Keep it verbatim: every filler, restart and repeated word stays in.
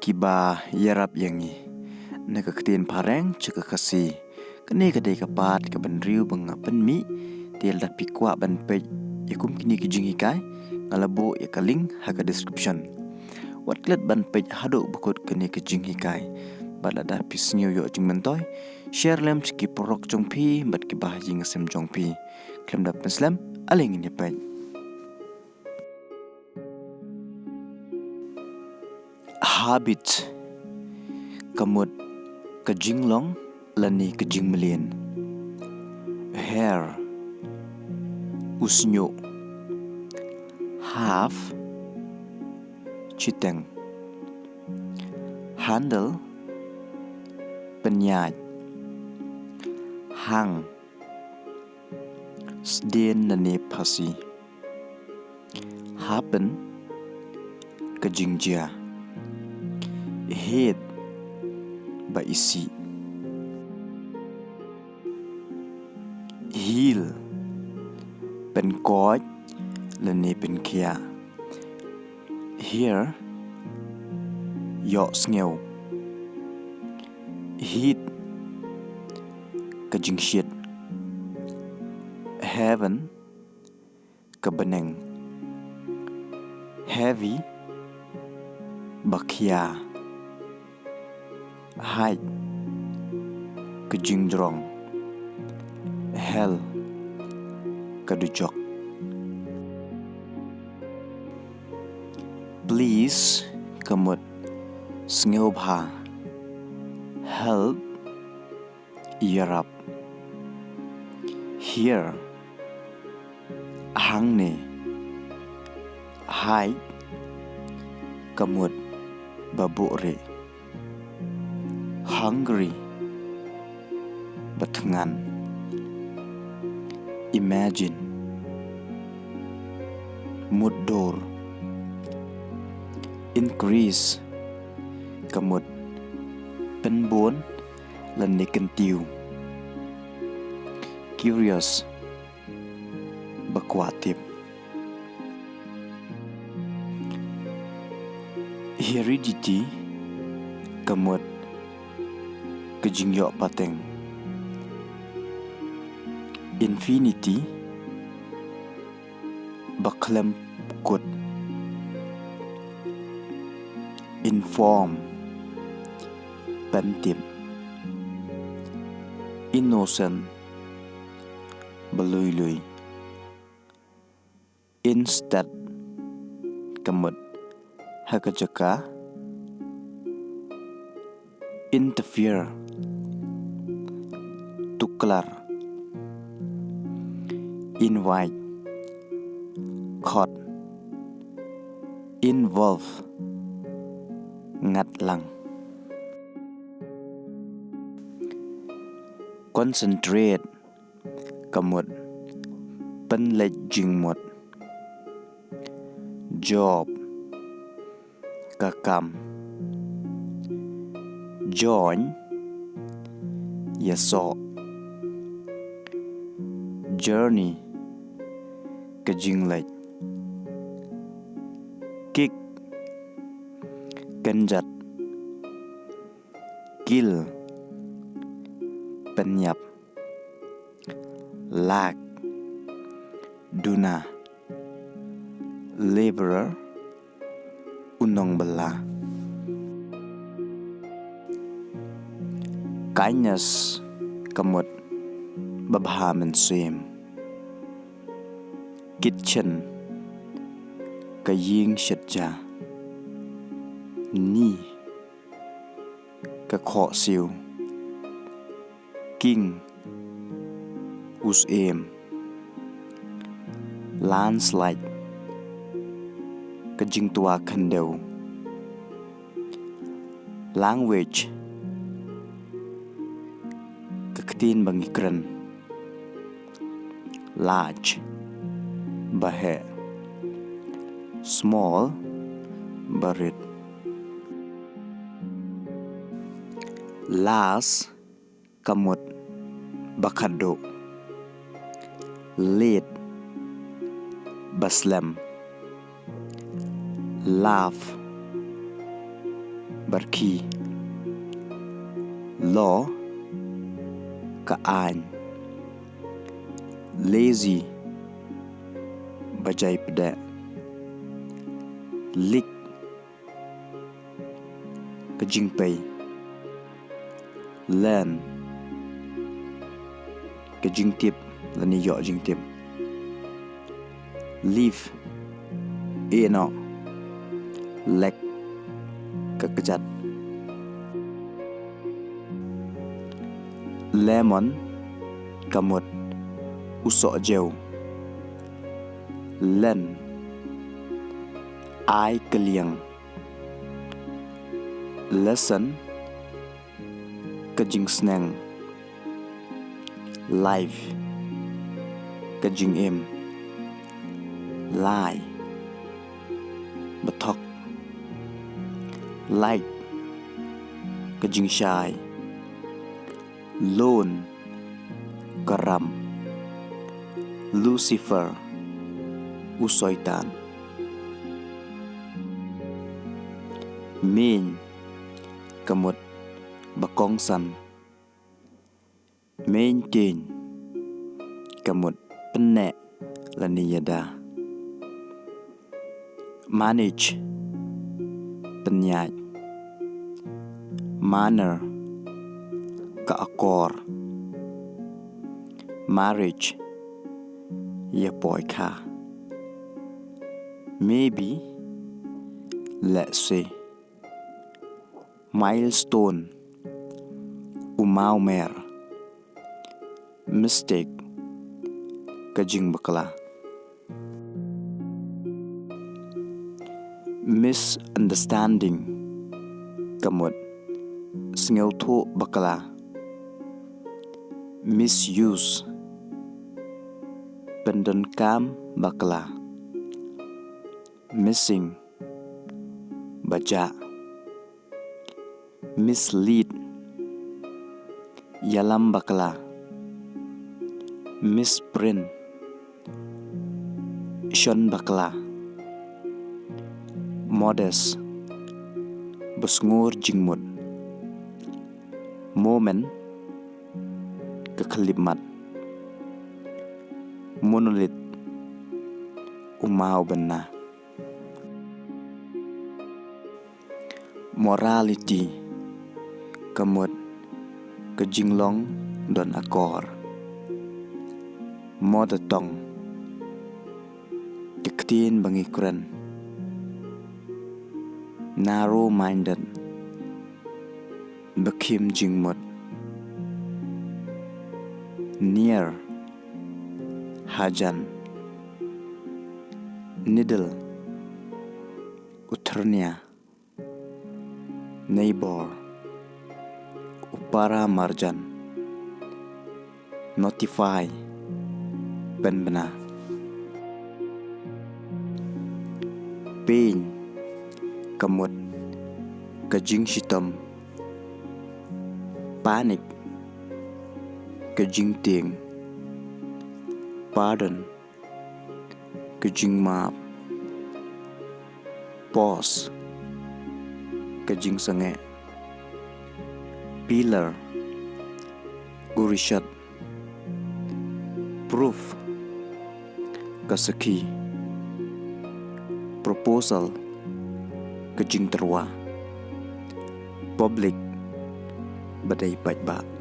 Kiba ïarap ïa ngi. Na ka ktien phareng sha ka Khasi. Kane ka dei ka part kaba hynriew ba nga pynmih, te lada phi kwah ban peit ïa kum kine ki jinghikai, nga la buh ïa ka link ha ka description. Wat klet ban peit haduh ba kut kane ka jinghikai. Bad lada phi sngew ïoh jingmyntoi, share lem sha ki paralok jong phi bad kiba ha ïing ha sem jong phi. Khlem da pynslem, ale ngin ïa peit. Habit, ka mut ka jinglong lane ka jingmlien. Hair, u shñiuh. Half, shiteng. Handle, pynïaid. Hang, sdien lane phasi. Happen, ka jingjia. Hate, ba isih. Heal, pynkoit lane pynkhiah. Hear, ïohsngew. Heat, ka jingshit. Heaven, ka bneng. Heavy, ba khia. Height, ka jingjrong. Hell, ka dujok. Please, ka mut sngewbha. Help, ïarap. Here, hangne. Hide, ka mut ba buhrieh. Hungry, ba thngan. Imagine, mutdur. Increase, ka mut pynbun lane kyntiew. Curious, ba kwah tip. Heredity, ka mut ka jingïoh pateng. Infinity, ba khlem kut. Inform, pyntip. Innocent, ba lui lui. Instead, ka mut ha ka jaka. Interfere, tuklar. Invite, khot. Involve, ngat lang. Concentrate, ka mut pynleit jingmut. Job, ka kam. Join, ïasoh. Journey, ka jingleit. Kick, kynjat. Kill, pynïap. Lack, duna. Laborer, u nongbylla. Kindness, ka mut babha mynsiem. Kitchen, ka ïing shet ja. Knee, ka khohsiew. King, u syiem. Landslide, ka jingtwa khyndew. Language, ka ktien ba ngi kren. Large, ba heh. Small, ba rit. Last, ka mut ba khatduh. Late, ba slem. Laugh, Barki. Law, ka aiñ. Lazy, ba jai pdeh. Leak, ka jingpei. Learn, ka jingtip lane ïoh jingtip. Leaf, ïehnoh. Leg, ka kjat. Lemon, ka mut, u sohjew. Len, ai kylliang. Lesson, ka jingsneng. Life, ka jingim. Lie, ba thok. Light, ka jingshai. Lone, ka ram. Lucifer, u soitan. Meiñ, ka mut, ba kongsan. Meiñ tieñ, ka mut, pynneh lane ïada. Manage, pynïaid. Manner, ka akor. Marriage, ïapoikha. Maybe, lehse. Milestone, u mawmer. Mistake, ka jingbakla. Misunderstanding, ka mut, sngewthuh bakla. Misuse, pyndonkam bakla. Missing, ba jah. Mislead, ïalam bakla. Misprint, shon bakla. Modest, ba sngur jingmut. Moment, ka khyllipmat. Monolith, u mawbynna. Morality, ka mut, ka jinglong don akor. Mother tongue, ka ktien ba ngi kren. Narrow minded, ba khim jingmut. Near, hajan. Needle, u thyrnia. Neighbor, u para marjan. Notify, pynbna. Pain, ka mut, ka jingshitom. Panic, ka jingtieng. Pardon, ka jingmap. Pause, ka jingsangeh. Pillar, u rishot. Proof, ka sakhi. Proposal, ka jingtyrwa. Public, ba dei paidbah.